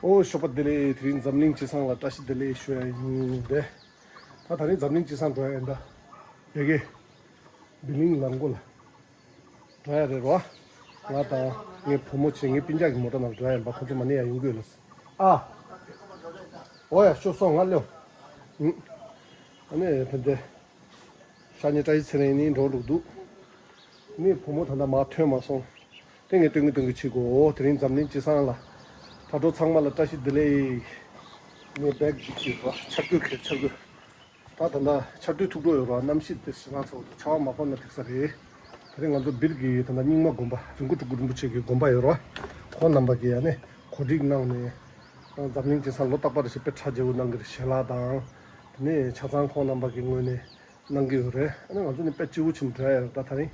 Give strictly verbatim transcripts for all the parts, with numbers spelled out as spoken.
ཨོ་ཞོགས་པ་བདེ་ལེགས། དེ་རིང་འཛམ་གླིང་སྤྱི་བསང་ལ་བཀྲ་ཤིས་བདེ་ལེགས་ཞུ་ཡ་ཡིན་ཏེ། ད་དེ་རིང་འཛམ་གླིང་སྤྱི་བསང་འགྲོ་ཡ་ཡིན་ད། ཡ་གི་བི་ལིང་ལ་མགོ་ལ་འགྲོ་ཡ་རེད་རོ། ང་དང་ངའི་བུ་མོ་བྱས་ངའི་སྤུན་ཀྱག་གི་མོ་ཊ་ནང་འགྲོ་ཡ་ཡིན་པ། ཁོ་ཚོ་མ་ཎི་ཡ་ཡོང་གི་ཡོད་ལ། ཨ། ཨོ་ཡ་ཤོག་སོང་ང་ལེའོ། ཨུ། ཨ་ནི་དེ་འདྲ། ཤ་ཉེ་བཀྲ་ཤིས་ཚེ་རིང་ནི་འགྲོ་འགྲོ་འདུག་ནི་བུ་མོ་ད་ལྟ་མར་ཐོན་མ་སོང་། དེ་ངས་སྟོན་གི་སྟོན་གི་བྱེད་དགོས། དེ་རིང་འཛམ་གླིང་སྤྱི་བསང་ལ། དྲ་གྲོགས་ཚང་མ་ལ་བཀྲ་ཤིས་བདེ་ལེགས། ངས་བེག་ཅིག་བྱེད་དགོས། འཆར་འགོད་ཁྱེར། འཆར་འགོད། ད་ད་ལྟ་ཆར་དུས་ཐུག་འགྲོ་ཡོད་ར། གནམ་གཤིས་དེ་ཞེ་སྡང་ཚ་བོ་འདུག་ཆར་པ་མ་ཕོག་ན་འགྲིག་ས་རེད། དེ་རིང་ང་ཚོ་སྦིར་གྱི་ད་ལྟ་རྙིང་མ་དགོན་པ་རི་མགོ་གྲུ་གུ་རིན་པོ་ཆེ་གི་དགོན་པ་ཡོད་ར། ཁོང་རྣམ་པ་གིས་ཡ་ནས་གོ་སྒྲིག་གནང་ནས། འཛམ་གླིང་སྤྱི་བསང་ལོ་རྟག་པར་རེ་བཞིན་དཔེ་གྲ་རྒྱས་པོ་གནང་གི་རེད། ཞལ་ལག་དང་། དེ་ནས་ཆ་ཚང་ཁོང་རྣམ་པ་གི་ངོས་ནས་གནང་གི་ཡོད་རེད། ཨ་ནི་ང་ཚོ་ནི་དཔེ་སྐྱིད་པོ་བྱས་ནས་འགྲོ་ཡ་ཡོད་རེད། ད་ད་རིང་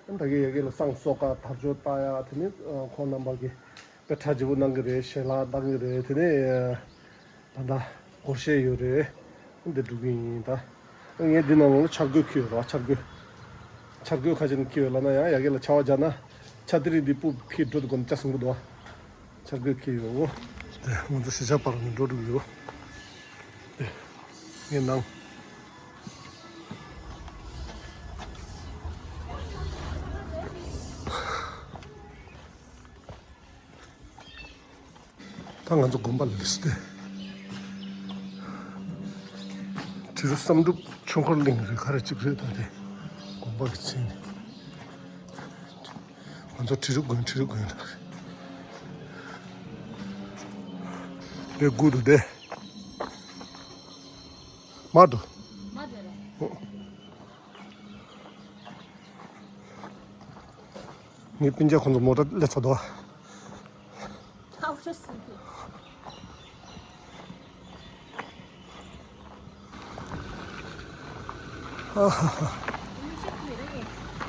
ཨ་ནི་ད་གིན་ཡ་གི་ལ་བསང་གསོལ་ཁ་དར་ལྕོག་བཏགས་ཡ། དེ་ནི་ཁོང་རྣམ་པ་གིས་དཔེ་གྲ་རྒྱས་པོ་གནང་གི་རེད། ཞལ་ལག་གནང་གི་རེད། དེ་ནས་ད་ལྟ་སྒོར་གཞས་ཡོད་རེད། འདི་འགྲོ་གི་ཡིན་ད། ངས་འདི་ནང་ལོགས་ལ་འཆར་འགོད་འཁྱེར་ཡོད་ར། འཆར་འགོད། འཆར་འགོད་ག་ཅིག་འཁྱེར་ཡོད་ལབ་ན་ཡང་ཡ་གི་ལ་ཆར་པ་རྒྱག་ན་ཆར་དེ་རིང་འདི་སྤུ་འཁྱེར་འགྲོ་དུས་གོ་ན་ཆར་སྲིན་པོ་འདུག་འཆར་འགོད་འཁྱེར་ཡོད། དེ་ང་ཚོ་གཞིས་ཆགས་བར་ནས་འགྲོ་འགྲོ་གི་ཡོད། དེ་ངའི་ནང་། ད་ང་ཚོ་དགོན་པ་ལ་སླེབས་སོང་སྟེ། དྲི་རུ་བསམ་གྲུབ་ཆོས་འཁོར་གླིང་རེད། ག་རེ་གཅིག་རེད། ད་དེ་དགོན་པ་གི་མཚན་ནི། ང་ཚོ་དྲི་རུ་དགོན། དྲི་རུ་དགོན་རེད། དེ་དགུ་འདུག་དེ། མ་འདུག་ངའི་སྤུན་ཀྱག་ཁོང་ཚོ་མོ་ཊ་སླེབས་ཚར་འདུག་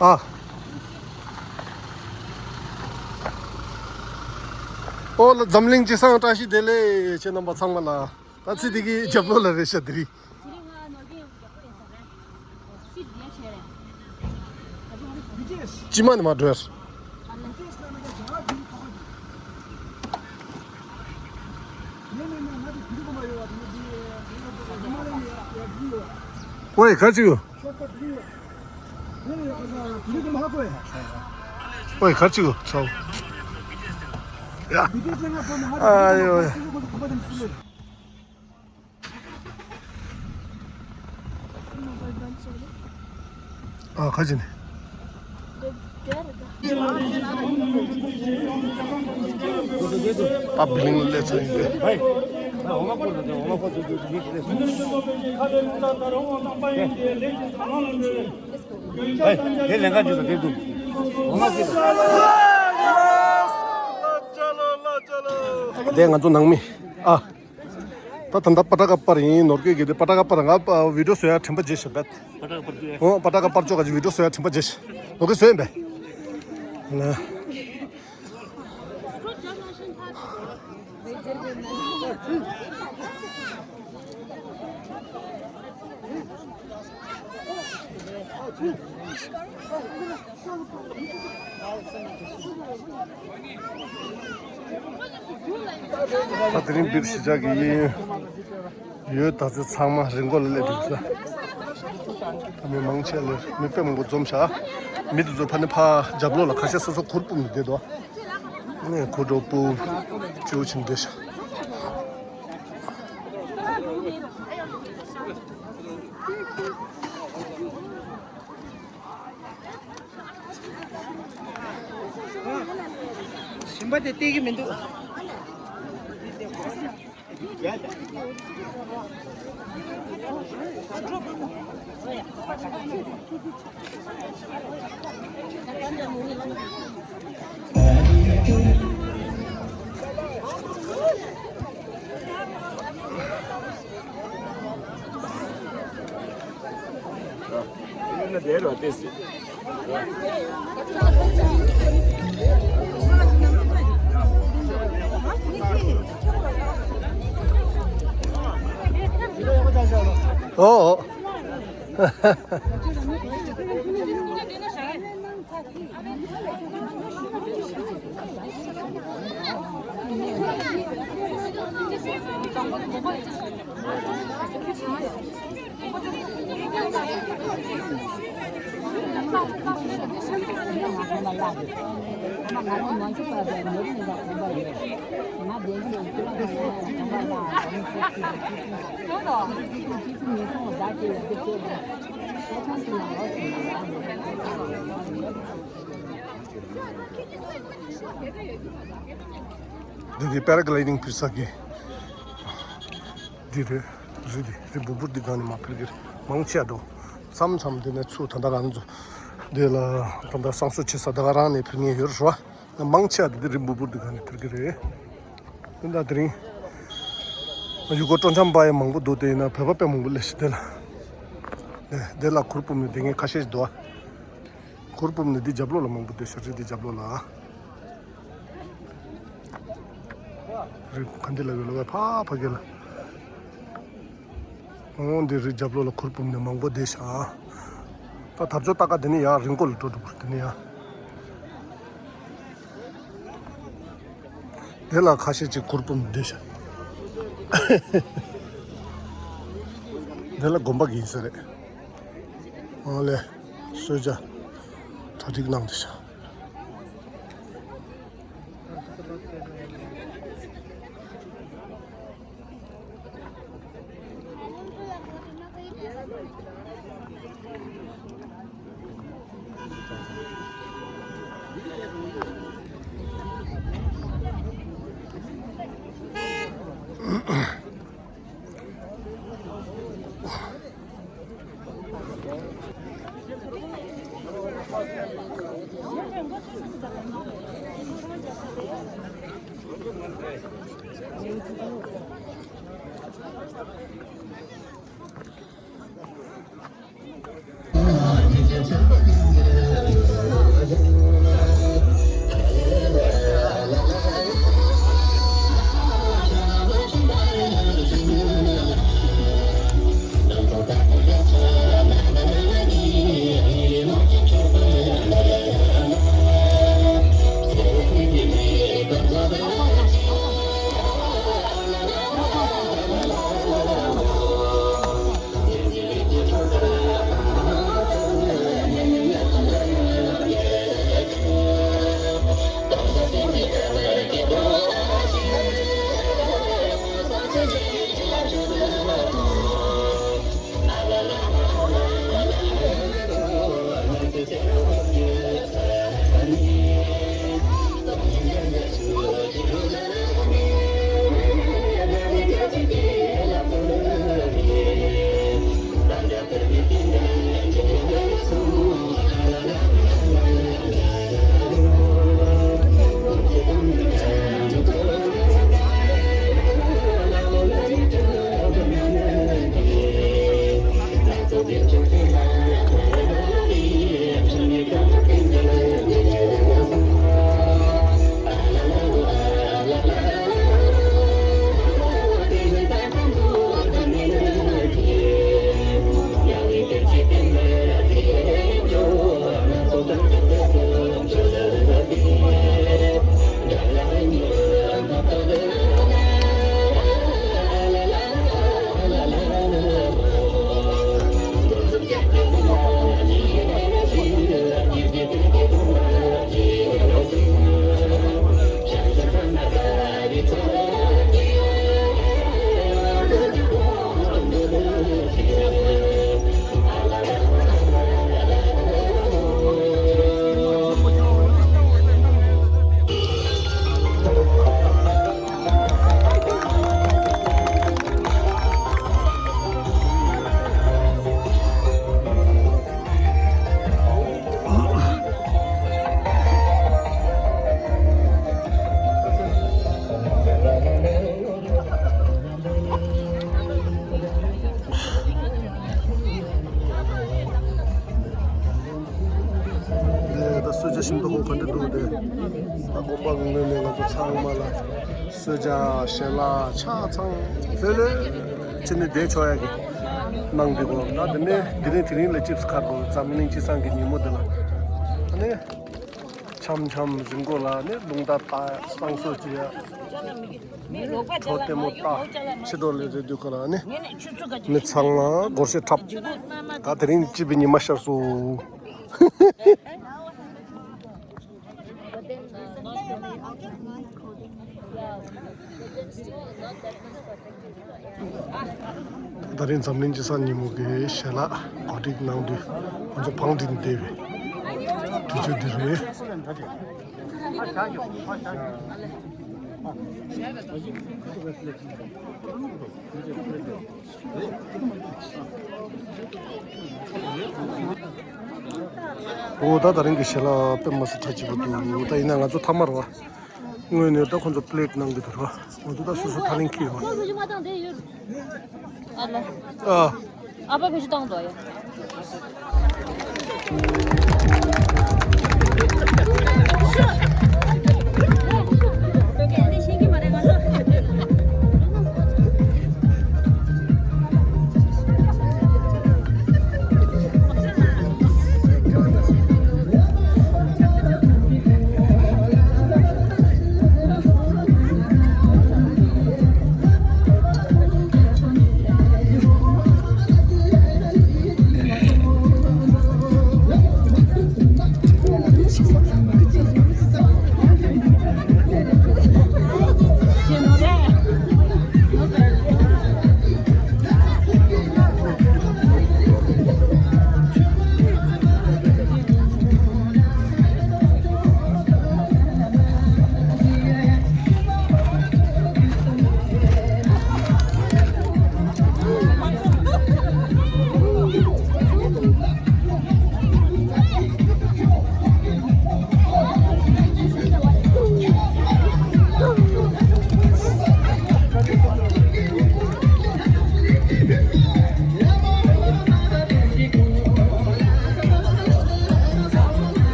ཨ། ཨོ་ལ། འཛམ་གླིང་སྤྱི་བསང་བཀྲ་ཤིས་བདེ་ལེགས། ཁྱེད་རྣམ་པ་ཚང་མ་ལ། ད་ཚེ་འདི་གི་རྒྱབ་ལོགས་ལ་རེད་ཤག་དེ་རིང་། ཅི་མ་ནི་མ་འགྲོ་ཡ། ཨོའི་ག་ཅི་ཡོད། ཨོའི་ག་ཅི་ཡོད། ཚའོ། ཡ། ཨ་ཡོ་ཡ། ཨ་ཁ་ཅིག་ནས། ད་བི་ལིང་ལས་ཚོ་ཡིན་ཏེ། དེ་ལས་ཀ་ཅིག་ལ་དེ་འདུག་དེ་ང་ཚོ་ནང་མི། ཨ། ད་ད་ལྟ་པ་ཏྲ་ཀ་པར་ཡིན། ནོར་སྐལ་གྱི་དེ་པ་ཏྲ་ཀ་པར། ང་བི་ཌི་ཡོ་བཟོ་ཡ་དྲན་པ་བརྗེད་ཤག་པས། ཨོ་པ་ཏྲ་ཀ་པར་ཅོ་ག་ཅིག་བི་ཌི་ཡོ་བཟོ་ཡ་དྲན་པ་བརྗེད་ཤག་ནོར་སྐལ་བཟོ་ཡིན་པས། ད་དེ་རིང་སྦིར་གཞིས་ཆགས་ཀྱི་གཡས་གཡོན་ཡོད། ད་ཚོད་ཚང་མ་རི་མགོ་ལ་སླེབས་འདུག་ས། ད་མི་མང་ཆེ་ལ་མི་དཔེ་མང་པོ་འཛོམས་ཤག་མི་དེ་ཚོ་ཕ་ནི་ཕ་རྒྱབ་ལོགས་ལ་ཁ་ཤས་སོ་སོ་གུར་སྤུབས་ནས་བསྡད་འདུག་ངས་གུར་འདྲ་སྤུབས་ཅིའུ་ཕྱིན་བསྡད་ཤག་ཞིམ་པ་དེ་སྟེར་གི་མི་འདུག་ཨོ། འདི་འདི་པེ་ར་གི་ལའི་ཌིང་ཕུལ་ས་གི། འདི་རེད། རི་འདི་རི་སྦུག་སྦུག་འདི་སྒང་ནས་མར་ཕུལ་གི་རེད། མང་ཆེ་བ་འདུག་མཚམས་མཚམས་འདི་ནས་ཚུར་ད་ལྟ་ང་ཚོ་འདི་ལ་ད་ལྟ་བསང་གསོལ་བྱེད་ས་ད་ག་རང་ནས་ཕུལ་མཁན་ཡོད་རེད་བ། མང་ཆེ་བ་འདི་འདི་རི་སྦུག་སྦུག་འདི་སྒང་ནས་ཕུལ་གི་རེད། འདི་ད་དེ་རིང་ཡུལ་སྐོར་སྤྲོ་འཆམ་པ་ཡང་མང་པོ་འདུག་དེ་ཡིན་ན་བོད་པ་དཔེ་མང་པོ་སླེབས་ཤག་དེ་ལ། འདི་འདི་ལ་གུར་ཕུབ་ནས་བསྡད་མཁན་ཁ་ཤས་ཤིག་འདུག་བ། གུར་ཕུབ་ནས་འདི་རྒྱབ་ལོགས་ལ་མང་པོ་སྡོད་ཤག་རི་འདི་རྒྱབ་ལོགས་ལ། རི་ག་འདི་ལ་ཡོད་ལ་བས་ཕ་ཕ་གི་ལ། འོང་འདི་རི་རྒྱབ་ལོགས་ལ་གུར་ཕུབ་ནས་མང་པོ་བསྡད་ཤག་ད་དར་ལྕོག་ལྟ་ག་འདི་ནས་ཡར་རི་མགོ་ལ་འགྲོ་འགྲོ་དགོས་འདི་ནས་ཡར། འདི་ལ་ཁ་ཤས་ཅིག་གུར་ཕུབ་ནས་བསྡད་ཤག་འདི་ལ་དགོན་པ་གི་ཡིན་ས་རེད། ཨ་ལས། གསོལ་ཇ་གྲ་སྒྲིག་གནང་བསྡད་ཤག་ད་གསོལ་ཇ་ཞིམ་མདོག་ཁ་པོ་ག་འདྲ་འདུག་དེ། ད་དགོན་པ་གི་ངོས་ནས་ང་ཚོ་ཚང་མ་ལ་གསོལ་ཇ་ཞལ་ལག་ཆ་ཚང་ལྷོད་ལྷོད་བྱས་ནས་བསྡད་ཆོག་ཡ་གི་གནང་འདུག་གོ་ད་དེ་ནས་དེ་རིང་དེ་རིང་ལ་ཅིབས་ཁ་དགོས་འཛམ་གླིང་སྤྱི་བསང་གི་ཉིན་མོ་འདི་ལ་ཨ་ནི། ཆ་ འཆམ་འཆམ་རི་མགོ་ལ་ནི་རླུང་རྟ་བཏགས་བསང་གསོལ་བྱེད་ཡ། གྲོ་ལྟད་མོ་ལྟ། ཕྱི་དྲོ་ལས་རེ་དུས་ཁ་ལ་ནི་མི་ཚང་ལ་སྒོར་གཞས་འཁྲབ། ད་དེ་རིང་སྐྱིད་པའི་ཉི་མ་ཤར་སོང་། ད་རིང་འཛམ་གླིང་སྤྱི་བསང་ཉིན་མོ་གི་ཞལ་ལག་གོ་སྒྲིག་གནང་དུས་ང་ཚོ་བང་སྒྲིག་བསྡད་པའི་དུས་ཚོད་འདི་རེད། འོ་ད་ད་རིང་གི་ཞལ་ལག་དཔེ་མི་སྲིད་ཁྲ་ཆིལ་པོ་འདུག་ད་ཡིན་ན་ང་ཚོ་མཐའ་མར་བ། དངོས་གནས་ད་ཁོང་ཚོ་པླེཊ་གནང་གི་འདུག་ར། ང་ཚོ་ད་སོ་སོ་ཐག་རིང་འཁྱེར་ཡོད། ཨ་ལ། ཨ། ཨ་ཕ་བེད་སྤྱོད་བཏང་འདུག་ཡ།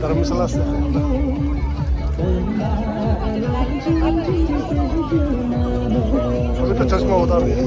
धर्मशाला से। अभी तो चश्मा उतार दिया।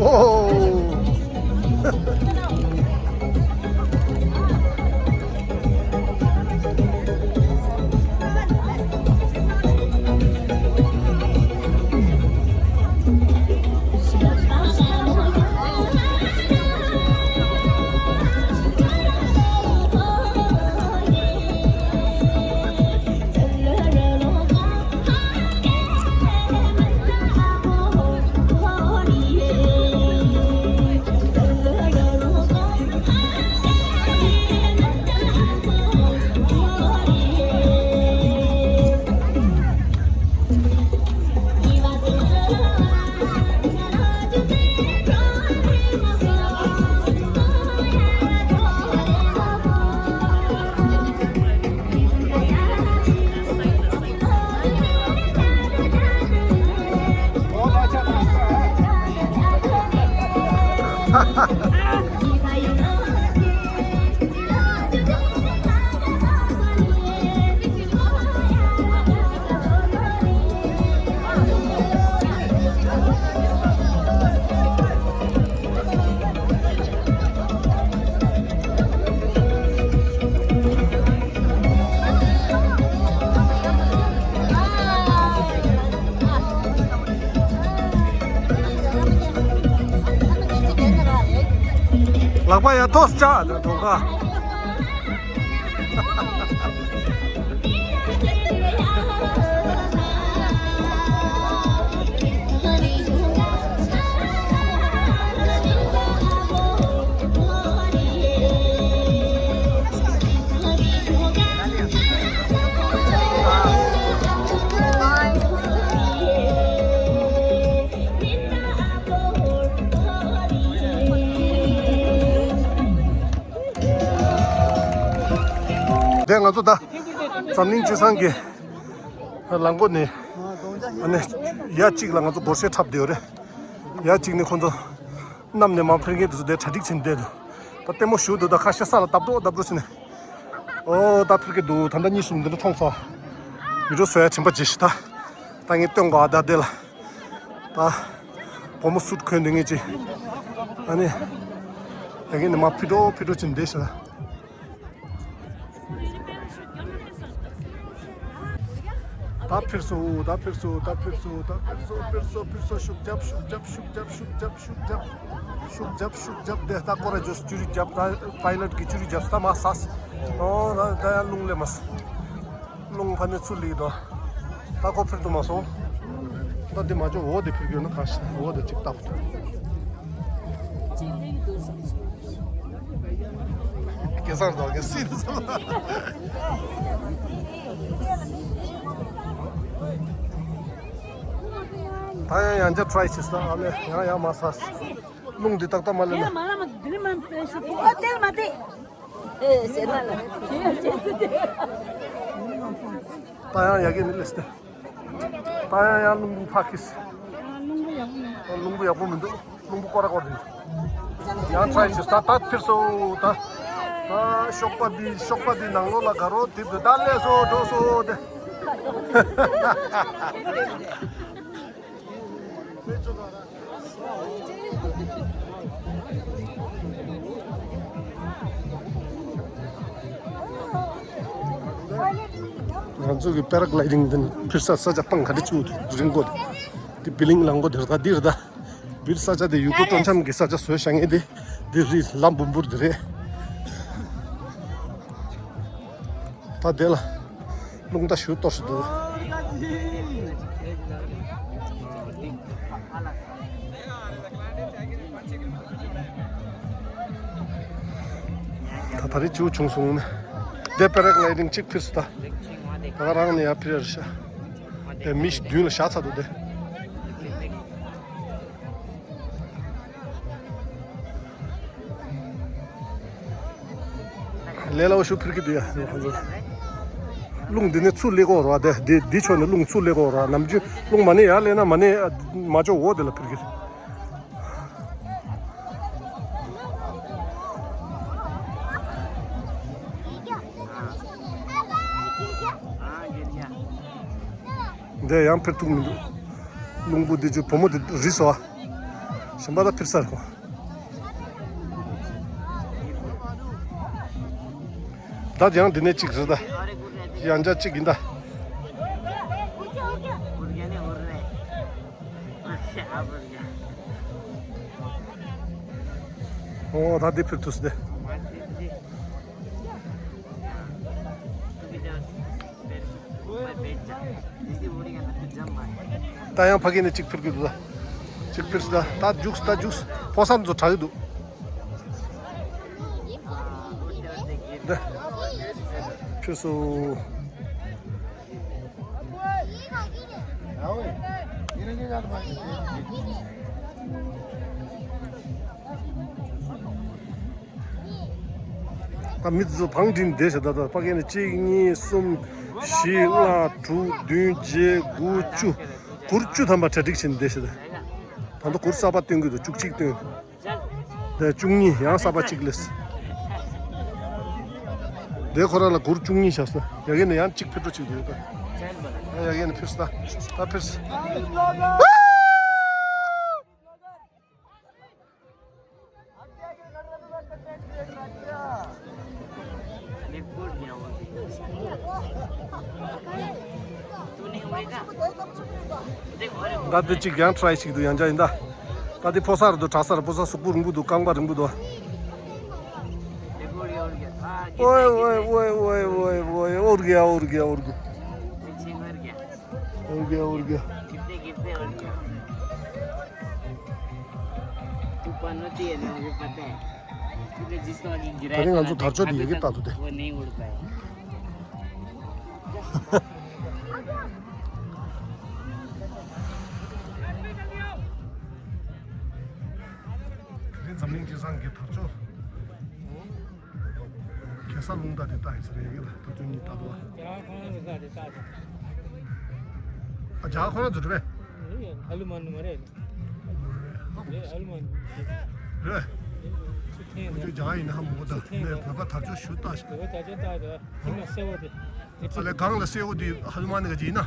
ཨོ། ལག་པ་ཡར་ཐོག་བཅག་དང་གྲོགས་ཁ། དེ་ང་ཚོ་ད་འཛམ་གླིང་སྤྱི་བསང་གི་ལམ་སྒོ་ནས་ཨ་ནི་ཡ་གཅིག་ལ་ང་ཚོ་སྒོར་གཞས་འཁྲབ་བསྡད་ཡོད་རེད། ཡ་གཅིག་ནས་ཁོ་ཚོ་གནམ་ནས་མར་འཕུར་མཁན་དེ་ཚོ་དེ་གྲ་སྒྲིག་བྱས་ནས་བསྡད་འདུག་ད་ལྟད་མོ་ཞུ་འདུག་ད་ཁ་ཤས་ས་ལ་བརྡབ་འགྲོ་བརྡབ་འགྲོ་བྱས་ནས། ཨོ་ད་འཕུར་གི་འདུག་ད་ལྟ་གཉིས་གསུམ་འདི་འདྲ་མཐོང་སོང་། བི་ཌིའོ་བཟོ་ཡ་དྲན་པ་བརྗེད་ཤག་ད་ད་ངས་སྟོན་གོ་ཨ་ད་དེ་ལ། ད་སྒོར་མོ་སུད་གོན་འདི་ངས་ཅི། ཨ་ནི། ད་གིན་ནི་མ་ཕི་འགྲོ་ཕི་འགྲོ་ཅི་འདི་ཤི་ལ། ད་ཕིར་སོ་ད་ཕིར་སོ་ད་ཕིར་སོ་ད་ཕིར་སོ་ཕིར་སོ་ཕིར་སོ་ཤུགས་རྒྱབ་ཤུགས་རྒྱབ་ཤུགས་རྒྱབ་ཤུགས་རྒྱབ་ཤུགས་རྒྱབ་ཤུགས་རྒྱབ་ཤུགས་རྒྱབ་དེ་ད་ཀོ་ར་ཇོས་ཅུ་རི་རྒྱབ་ད་པའི་ལོཊ་གི་ཅུ་རི་རྒྱབ་ད་མ་ས་ཨོ་ད་ད་ཡང་རླུང་ལས་མ་ས། རླུང་ཕ་ནས་ཚུར་ལིག་དོ། ད་ཁོ་ཕིར་དུ་མ་སོང་། ད་འདི་མ་ཅོ་འོ་དེ་ཕིར་གྱོན་ན་ག་ཤི་འོ་དེ་ཅིག་བཏབ། སྐལ་བཟང་དང་གི་སྲིད་དུ་སོང་། ད་ཡང་ཡང་བསྐྱར་ཊི་རའི་བྱེད་ས་ཨ་ལེ་ཡང་ཡང་མ་ས། རླུང་འདི་ཏག་ཏག་མ་ལེན་ན། དེ་ལ་མ་ལ་མ་དེ་ནི་མ་ཨོ་དེ་ལ་མ་དེ། ཨེ་ཟེར་ན་ལ། ད་ཡང་ཡ་གི་ནི་ལེས་ཏེ། ད་ཡང་ཡང་རླུང་བུ་ཕ་ཁིས། རླུང་བུ་ཡག་པོ་མི་འདུག་རླུང་བུ་ཡག་པོ་མི་འདུག་རླུང་བུ་སྐོར་ར་སྐོར་རེད། ཡང་ཊི་རའི་བྱེད་ད་ད་ཕིར་སོ་ད། ད་གཤོག་པ་འདི་གཤོག་པ་འདི་ནང་ལོགས་ལ་དགའ་རོགས་དེབ་ཏུ་ད་ལས་སོ་འགྲོ་སོ་དེ། ང་ཚོ་གི་པེ་ར་གི་ལའི་ཌིང་དེ་ཕིར་ས་ས་ཆ་སྤང་ག་འདྲ་བཅུག་འདུག་རིང་པོ་དེ་བི་ལིང་ལང་པོ་དེ་རེད་ད་འདི་རེད་ད་བིར་ས་ཆ་དེ་ཡུལ་སྐོར་སྤྲོ་འཆམ་གི་ས་ཆ་བཟོས་བཞག་མཁན་དེ་འདི་རེད་ལམ་འབུམ་འབུར་དེ་རེད། ད་དེ་ལ་རླུང་རྟ་ཞུ་གཏོར་ཞུ་འདུག་ད་ད་རེས་བཅུ་བྱུང་སོང་ན། དེ་པེ་ར་གི་ལའི་ཌིང་གཅིག་ཕིར་སོང་ད། ད་ག་རང་ནས་ཡར་ཕིར་ཡར་ཤ། དེ་མི་ཞིག་མདུན་ལ་བཞག་ཚར་འདུག་དེ། ལས་སླ་པོ་ཞིག་ཕིར་གི་འདུག་ཡ། རླུང་འདི་ནས་ཚུར་སླེབས་ཀྱི་ཡོད་རེད་བ། དེ་འདི་འདི་ཕྱོགས་ནས་རླུང་ཚུར་སླེབས་ཀྱི་ཡོད་རེད་བ། ནམ་རྒྱུན་རླུང་མ་ནས་ཡར་སླེབས་ན་མ་ནས་མ་ལྕོགས་འོག་དེ་ལ་ཕིར་གི། འདི་ཡང་ཕིར་ཐུབ་མི་འདུག་རླུང་བུ་འདི་ཚོ་བུ་མོ་དེ་རིལ་སོང་ཨ། གཞན་པ་ད་ཕིར་སར་གོ། ད་ཡང་འདི་ནས་གཅིག་རེད་ད། ཡང་འཇའ་གཅིག་ཡིན་ད། ཨོ་ད་འདི་ཕིར་ཐུས་ཏེ། ད་ཡང་ཕ་གི་ནས་གཅིག་ཕིར་གི་འདུག་ད། གཅིག་ཕིར་སི་ད། ད་རྒྱུགས་ད་རྒྱུགས། ཕོ་གསར་ཚོ་དྲག་གི་འདུག་ད་ཕིར་སོ། ད་མི་ཚོ་བང་བསྒྲིགས་བསྡད་ཤག་ད་ད་ཕ་གི་ནས་གཅིག་གཉིས་གསུམ་བཞི་ལྔ་དྲུག་བདུན་བརྒྱད་དགུ་བཅུ། གུར་བཅུ་ཐམ་པ་གྲ་སྒྲིག་བྱས་ནས་བསྡད་ཤག་ད་ད་ལྟ་གུར་གསར་པ་སྟོན་གྱི་འདུག་བཅུ་གཅིག་སྟོན། དེ་བཅུ་གཉིས་ཡང་གསར་པ་གཅིག་སླེབས། དེ་ཁོ་རང་ལ་གུར་བཅུ་གཉིས་བཞག་སོང་། ཡ་གི་ནས་ཡང་གཅིག་ཕེབས་འགྲོ་གཅིག་འདུག་ད། ཡ་གི་ནས་ཕེབས་སོང་ད། ད་ཕེབས་སོང་། ད་འདི་གཅིག་ཡང་ཊ་རའི་ཞིག་འདུག་ཡང་བྱ་ཡིན་ད། ད་འདི་ཕོ་གསར་འདུག་དྲག་གསར། ཕོ་གསར་གཟུགས་པོ་རིང་པོ་འདུག་རྐང་པ་རིང་པོ་འདུག་ཨོའི་ཨོའི་ཨོའི་ཨོའི་ཨོའི་ཨོའི། ཨོར་གི་ཨོར་གི་ཨོར་གི། ཨོར་གི་ཨོར་གི། ད་རིང་ང་ཚོ་དར་ལྕོག་དེ་ཡི་གེ་ལྟ་འདུག་སྟེ། དེ་རིང་འཛམ་གླིང་སྤྱི་བསང་གི་དར་ལྕོག་གེ་སར་རླུང་རྟ་དེ་ལྟ་ཡིན་ཟེར་ཡ་གི་ལ་ད་དུང་གཉིས་ལྟ་འདུག་ཨ། རྒྱ་གར་ཁོ་རང་རེ་ས་དེ་ལྟ་དང་། ཨ་རྒྱ་གར་ཁོ་རང་ཚོ་རེད་པས། ཨ་ལུ་མ་ནུ་མ་རེད། རེད། ཨ་ལུ་མ་ནུ་རེད། ཚུ་ཐེན་ཁོ་ཚོ་རྒྱ་གར་ཡིན་ན་ཧ་མོ་ད་ཚུ་ཐེན་ནས་བོད་པ་དར་ལྕོག་ཞུ་ལྟ་ཞིག་བོད་པ་དར་ལྕོག་ལྟ་དང་ཁྱིམ་ལ་སེ་བོ་དེ། ཨ་ལས་གང་ལ་སེ་བོ་དེ་ཧ་ལུ་མ་ནི་ག་ཅི་ཡིན་ན།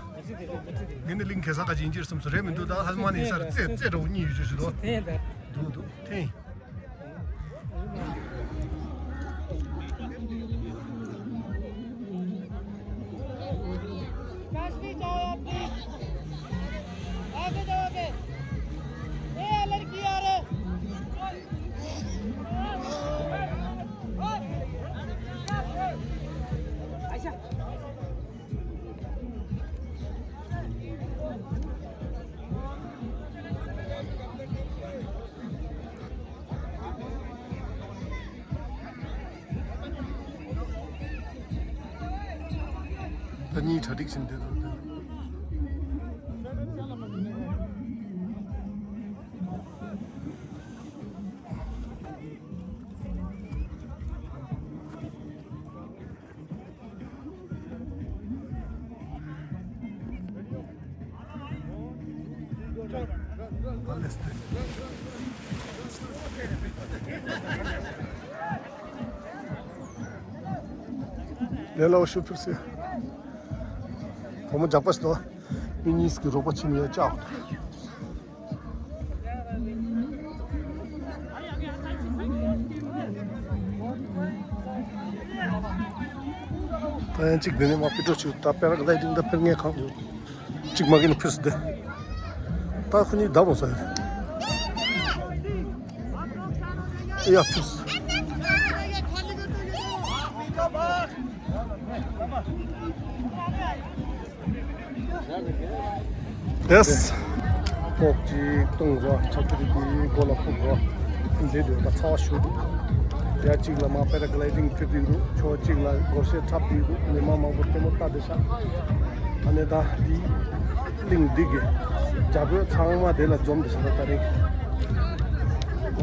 ངས་ནི་གླིང་གེ་སར་ག་ཅི་ཡིན་ཅེས་བསམ་སོང་། རེད་མི་འདུག་ད་ཧ་ལུ་མ་ནི་ཡིན་ས་རེད། རྩེ་རྩེ་འདྲ་བོ་གཉིས་ཡོད་ཅེས་ཞུ་དོ། འདུག་འདུག་ཐེན། ད་གཉིས་གྲ་སྒྲིག་བྱེད་འདོད་འདུག་ལས་སླ་བོ་ཞུ་ཕུལ་སྲིད། བུ་མོ་རྒྱགས་པ་ཞིག་འདུག་མི་གཉིས་ཀྱི་རོགས་པ་ཕྱིན་ཡ་ལྕགས། ད་ཡང་གཅིག་འདི་ནས་མར་ཕེབས་འགྲོ་ཆུ་ད་པེ་ར་ག་ལའི་ཌིང་ད་ཕེབས་མཁན་གང་ཡོད། གཅིག་མ་གི་ནས་ཕེབས་སུ་བསྡད། ད་ཁོ་གཉིས་བདག་མོ་ཟ་ཡོད། ཡ་ཕེབས། ཡེས། སྤོག་ཅིག་བཏུང་རོགས། ཆབ་ཏུ་རིག་གི་མགོ་ལ་ཕུབ་རོགས། འདི་འདྲ་ད་ཚ་བ་ཞུ་འདུག་ཡ་གཅིག་ལ་མ་པེ་ར་ག་ལའི་ཌིང་ཕེབས་འདུག་ཕྱོགས་གཅིག་ལ་སྒོར་གཞས་འཁྲབ་འདུག་མི་མང་མང་པོ་ལྟད་མོ་ལྟ་བསྡད་ཤག་ཨ་ནི་ད་འདི་གླིང་འདི་གི་རྒྱ་བོད་ཚང་མ་དེ་ལ་འཛོམས་བསྡད་ཤག་ད་ད་རེས།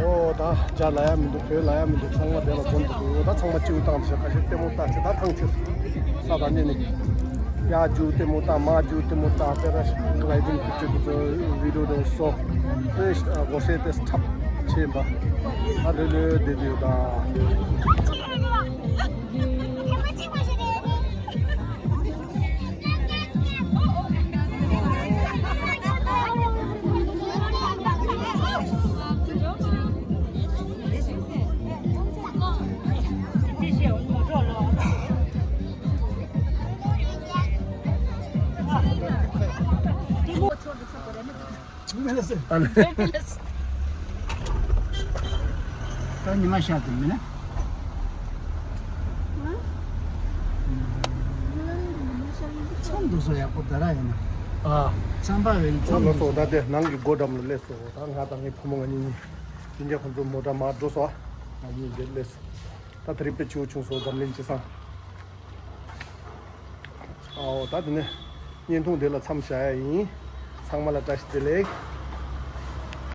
ཨོ་ད་རྒྱ་ལ་ཡ་མི་འདུག་བོད་ལ་ཡ་མི་འདུག་ཚང་མ་དེ་ལ་འཛོམས་འདུག་ཨོ་ད་ཚང་མ་སྤྱིའུ་བཏང་བྱས་ཁ་ཤས་ལྟད་མོ་ལྟ་བྱས་ད་ཐང་ཆད་སོང་། ས་དང་གནས་ནས་ཡ་རྒྱུ་ལྟད་མོ་ལྟ་མ་རྒྱུ་ལྟད་མོ་ལྟ་པེ་ར་ག་ལའི་ཌིང་ཀི་ཅིག་གི་ཚོ་བི་ཌིའོ་དེ་བཟོ། དེ་སྒོར་གཞས་དེ་འཁྲབ་བྱས་པ་ཨ་ལོས་ལོས་བསྡད་དུས་ད། ད་ཉི་མ་ཤར་དུ་མིན་ན། མཚམས་འདུག་སོ་ཡག་པོ་ད་ར་ཡིན་ན། ཨ། ཚན་པ་བས་ཚོ་མཚམས་ལ་འདུག་སོ་སོ་ད་དེ་ནང་གི་སྒོ་འགྲམ་ལ་སླེབས་སོ། ད་ང་དང་ངའི་བུ་མོ་ང་གཉིས་གཉིས་ཅི་འདྲ་ཁོང་ཚོ་མོ་ཊ་མར་འགྲོ་སོ། ང་གཉིས་འདིར་སླེབས་སོ། ད་དེ་རིང་དཔེ་སྐྱིད་པོ་བྱུང་སོ་འཛམ་གླིང་སྤྱི་བསང་། ཨའོ་ད་དེ་ནས་བརྙན་ཐུང་འདི་ལ་མཚམས་བཞག་ཡ་ཡིན། ཚང་མ་ལ་བཀྲ་ཤིས་བདེ་ལེགས།